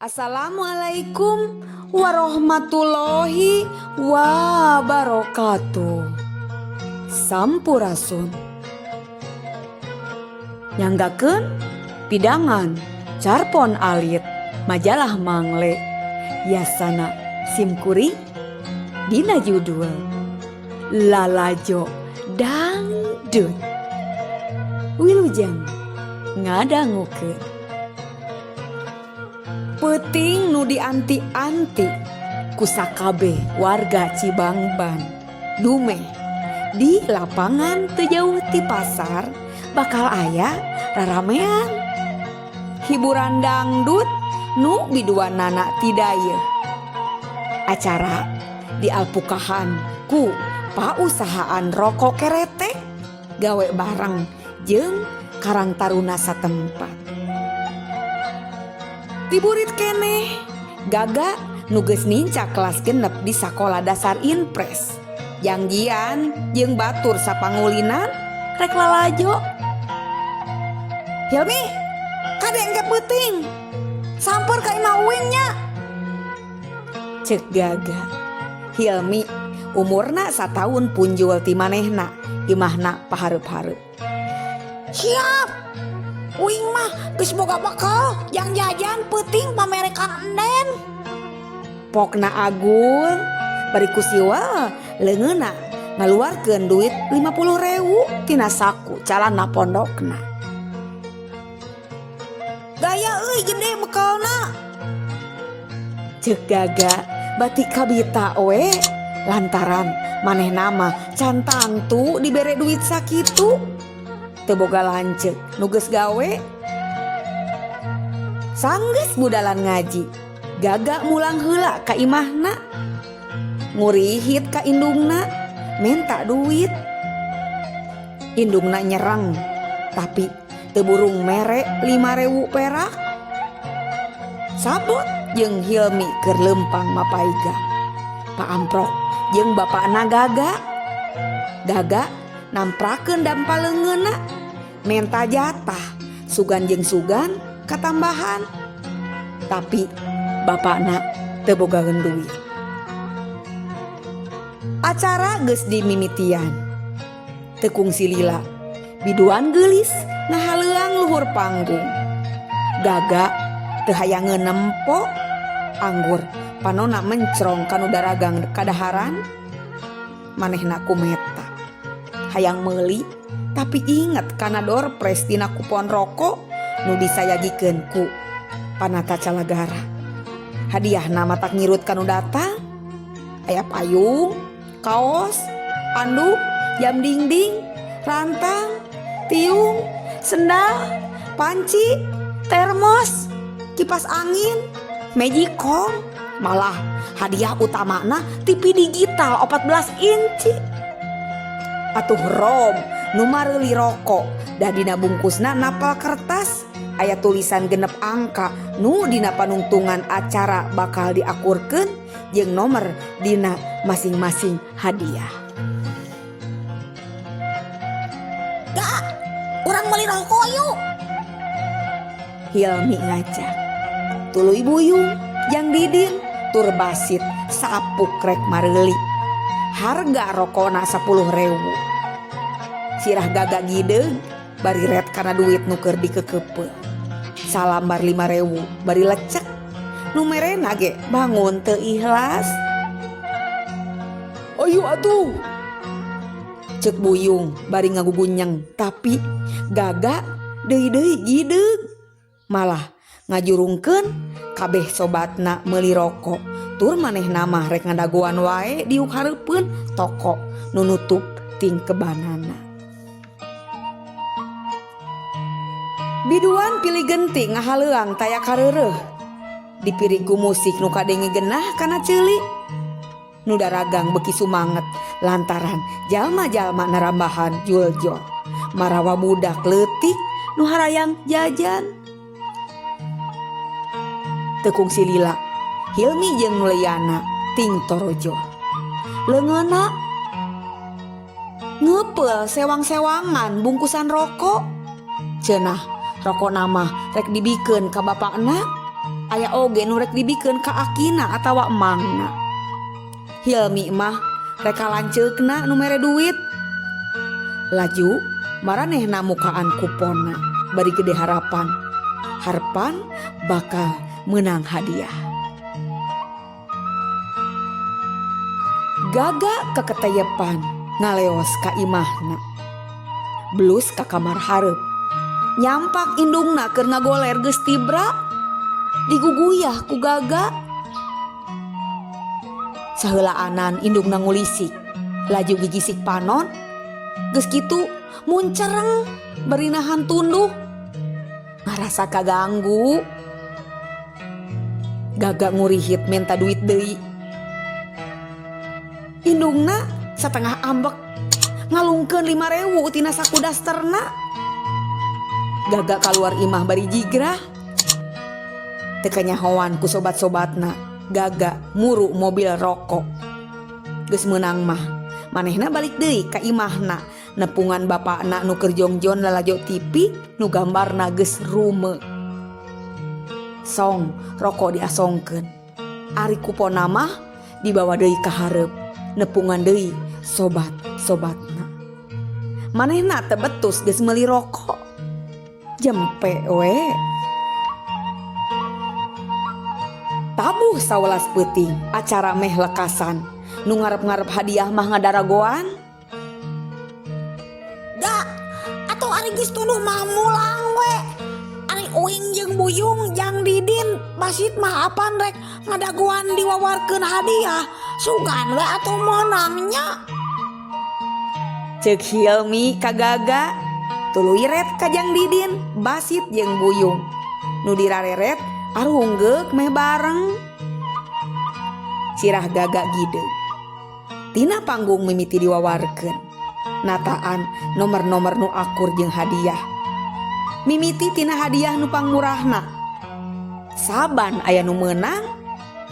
Assalamualaikum warahmatullahi wabarakatuh. Sampurasun. Nyanggakeun pidangan carpon alit majalah Mangle yasana simkuring dina judul Lalajo Dangdut. Wilujeng ngadangukeun. Peuting nu dianti-anti ku sakabeh warga Cibangban. Dumeh di lapangan teu jauh ti pasar bakal aya raramean. Hiburan dangdut nu biduanana ti dayeuh. Acara dialpukahan ku pausahaan rokok keretek gawe bareng jeung Karang Taruna satempat. Tiburit keneh Gaga nu geus nincak kelas 6 di sakola dasar Inpres. Jangjian jeung batur sapangulinan rek lalajo. Hilmi, kade engke peuting. Samper ka imah uing nya. Cek Gaga. Hilmi umurna sataun punjul ti manehna, imahna pahareup-hareup. Siap. Uing mah geus boga bekal jang jajan peuting pamerekan enden. Pokna agul bari ku siwal leungeunna ngaluarkeun duit 50.000 tina saku calana pondokna. Gaya euy gede bekalna. Cek Gaga bati kabita we lantaran manehna mah can tangtu dibere duit sakitu. Teu boga lanceuk nu geus gawe. Sanggeus budalan ngaji, Gaga mulang heula ka imahna. Ngurihit ka indungna, menta duit. Indungna nyereng, tapi teu burung mere 5.000 perak. Sabot jeung Hilmi keur leumpang mapaiga. Paamprok jeung bapakna Gaga. Gaga namprakeun dampa leungeunna, menta jatah sugan jeung sugan katambahan. Tapi bapakna teu bogaeun duit. Acara geus dimimitian. Teu kungsi lila, biduan geulis ngahaleuang luhur panggung. Gaga teu hayangeun nempo anggur panona mencrong kanu daragang kadaharan. Manehna kumeta. Hayang meuli tapi inget kana doorprize tina kupon rokok nu disayagikeun ku panata calagara. Hadiahna matak ngirut kanu datang. Aya payung, kaos, anduk, jam dingding, rantang, tiung, sendal, panci, termos, kipas angin, magicom, malah hadiah utamana TV digital 14 inci. Atuh rom nu mareuli rokok da dina bungkusna napal kertas aya tulisan 6 angka nu dina panungtungan acara bakal diakurkeun jeung nomor dina masing-masing hadiah. Gak, urang meuli rokok yuk. Hilmi ngajak. Tuluy Buyung jang Didin tur basit sapuk rek mareuli. Harga rokona 10.000. Sirah Gaga gideug bari ret kana duit nu keur dikekepeul. Salambar 5.000 bari lecek. Nu merena ge bangun teu ikhlas. Ayo atuh. Cek Buyung bari ngagugunyeng tapi Gaga deui-deui gideug. Malah ngajurungkeun kabeh sobatna meuli rokok. Tur manehna mah rek ngadagoan wae diuk hareupeun toko nu nutup tingkebanana. Biduan pilih genti ngahaleuang taya kareureuh. Dipirig ku musik nu kadenge genah kana ceuli. Nu daragang beuki sumanget lantaran jalma-jalma narambahan juljol. Marawa budak leutik nu harayang jajan. Teu kungsi lila, Hilmi jeung Nuliana ting torojo. Leungeunna ngeupel sewang-sewangan bungkusan rokok. Cenah rokok nama rek dibikeun ka bapakna. Aya oge nu rek dibikeun ka akina atawa emangna. Hilmi mah rek ka lanceukna nu mere duit. Laju maranehna mukaan kuponna bari gede harapan. Harepan bakal meunang hadiah. Gaga keketeyepan ngaleos ka imahna. Blus ka kamar hareup. Nyampak indungna keur ngagoler geus tibra. Diguguyah ku Gaga. Saheulaanan indungna ngulisik. Laju gigisik panon. Geus kitu muncereng bari nahan tunduh. Ngarasa kaganggu. Gaga ngurihit menta duit deui. Indungna satengah ambek ngalungkeun 5.000 tina saku dasterna. Gaga kaluar imah bari jigrah. Teu kanyahoan ku sobat-sobatna. Gaga muru mobil rokok. Geus meunang mah manehna balik deui ka imahna nepungan bapakna nu keur jongjon lalajo TV nu gambarna geus rume. Song rokok diasongkeun. Ari kuponna mah dibawa deui ka hareup nepungan deui sobat-sobatna. Manehna teu betus geus meuli rokok. Jempe we. Tabuh 11 peuting acara meh lekasan. Nu ngarep-ngarep hadiah mah ngadaragoan. Da, atuh ari geus tunduh mah mulang we. Ari uing jeung Buyung jang Didin basit mah apan rek ngadagoan diwawarkeun hadiah. Sugan we atuh meunangnya. Ceuk Hilmi ka Gaga, tuluy ret ka jang Didin, basit jeung Buyung. Nu dirareret arunggeuk meh bareng. Sirah Gaga gideug. Tina panggung mimiti diwawarkeun. Nataan nomor-nomor nu akur jeung hadiah. Mimiti tina hadiah nu pangmurahna. Saban aya nu meunang,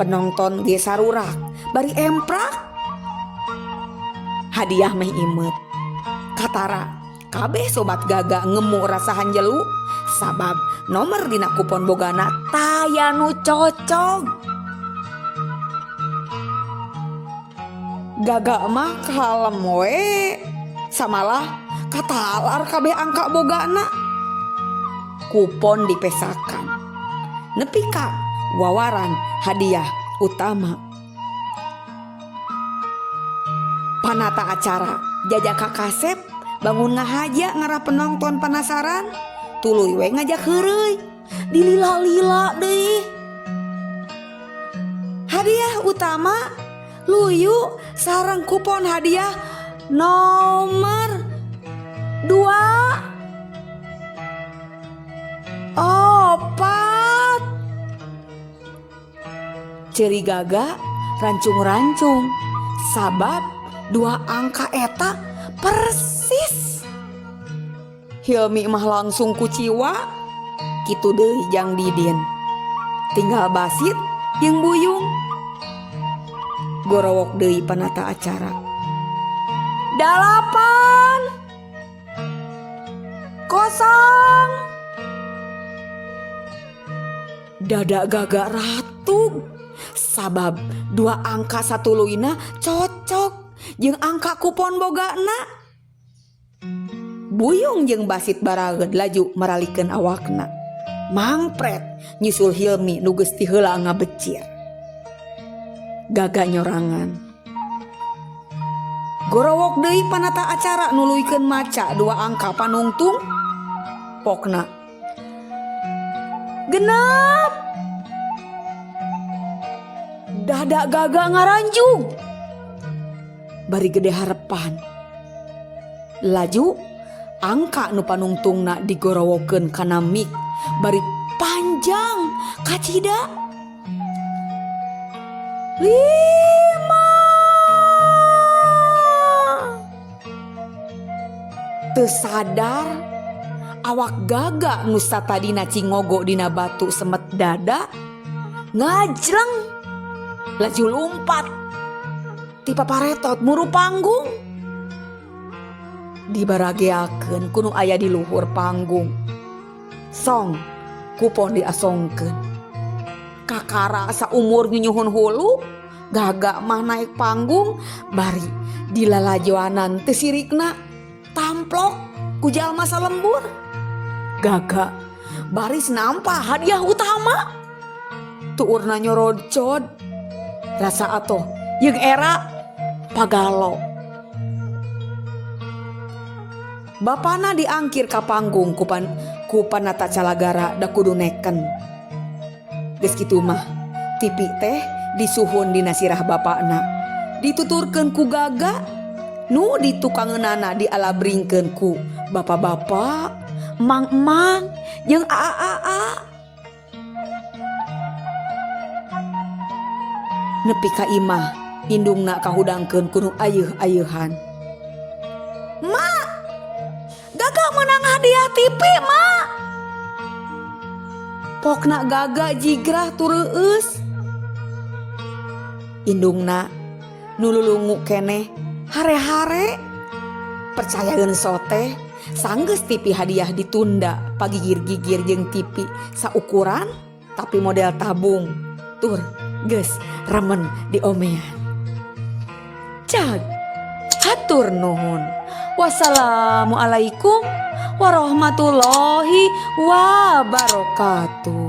penonton ge sarurak bari emprak. Hadiah meh imeut. Katara kabeh sobat Gaga ngemu rasa hanjelu sabab nomor dina kupon bogana taya nu cocog. Gaga mah kalem we. Samalah katalar kabeh angka bogana. Kupon dipesakan. Nepi ka wawaran hadiah utama. Panata acara jajaka kasep bangun ngahaja ngarah penonton penasaran tuluy we ngajak heureuy dilila-lila deui. Hadiah utama luyu sareng kupon hadiah nomor 2 4. Ceri Gaga rancung-rancung sabab 2 angka eta persis. Hilmi mah langsung kuciwa kitu deui jang Didin. Tinggal basit jeung Buyung. Gorowok deui panata acara. 8 0. Dada Gaga ratug sabab 2 angka satuluyna cocok jeung angka kupon bogana. Buyung jeung basit barageud laju maralikeun awakna. Mangpret nyusul Hilmi nu geus tiheula ngabecir. Gaga nyorangan. Gorowok deui panata acara nuluykeun maca 2 angka panungtung. Pokna 6. Dada Gaga ngaranjung. Bari gede harepan. Laju angka nu panungtungna digorowokeun kana mik bari panjang kacida. 5. Teu sadar awak Gaga nu satadina cingogo dina batu semet dada ngajleng laju lumpat ti paparetot muru panggung. Dibarageakeun ku nu aya di luhur panggung. Song kupon diasongkeun. Kakara saumur nyunyuhun hulu Gaga mah naik panggung bari dilalajoanan teu sirikna tamplok ku jalma salembur. Gaga baris nampa hadiah utama. Tuurna nyorodcod rasa atoh jeung era pagalo. Bapana diangkir ka panggung ku pan ku panata calagara da kudu neken. Geus kitu mah tipi teh disuhun dina sirah bapana. Dituturkeun ku Gaga nu ditukangeunana dialabringkeun ku bapa-bapa, mang-emang jeung aa-aa. Nepi ka imah indungna kahudangkeun ku nu ayeuh-ayeuhan. Mak, Gaga meunang hadiah TV, Mak. Pokna Gaga jigrah tur reueus. Indungna nu lulungu keneh hare-hare. Percayaeun sote sanggeus TV hadiah ditunda pagigir-gigir jeung TV saukuran tapi model tabung tur geus remen diomean. Cag, hatur nuhun. Wassalamualaikum warahmatullahi wabarakatuh.